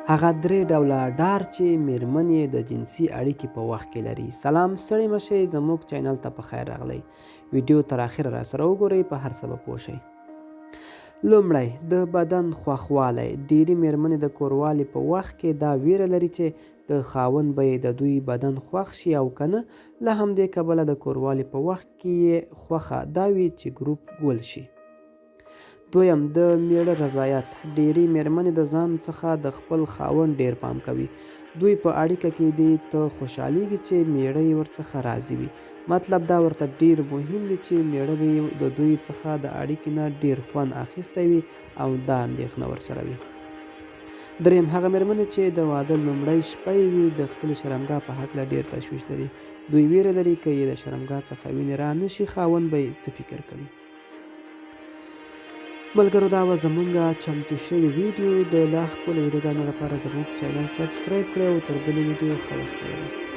هغه درې ډوله ډار چې میرمن یې د جنسي اړیکې په وخت کې لري. سلام، ستړي مه شئ، زموږ چینل ته په خیر راغلئ. ویډیو تر اخره راسره وګورئ، په هر څه به پوه شئ. لومړی، د بدن خوښوالی. ډېری میرمنې د کوروالي په وخت کې دا ویره لري چې د خاوند به یې د دوی بدن خوښ شي او که نه، له همدې کبله د کوروالي په وخت کې یې خوښه دا وي چې ګروپ ګل شي. دویم، د میړه رضایت. ډیری میرمنې د ځان څخه د خپل خاوند ډیر پام کوي. دوی په اړیکه کې دې ته خوشحالیږي چې میړه یې ورڅخه راضي وي. مطلب دا ورته ډیر مهم دي چې میړه به یې د دوی څخه د اړیکې نه ډیر خوند اخیستی وي او دا اندېښنه ورسره وي. دریم، هغه میرمنې چې د واده لومړۍ شپه یې وي د خپلې شرمګاه په هکله ډیر تشویش لري. دوی ویره لري که یې د شرمګاه څخه وینې را نه شي خاوند به یې څه فکر کوي. ملګرو، دا وه زمونږ چمتو شوې ویډیو. د لا ښکلو ویډیوګانو لپاره زموږ چینل سبسکرایب کړئ او تر بلې ویډیو ښه وخت ولرئ.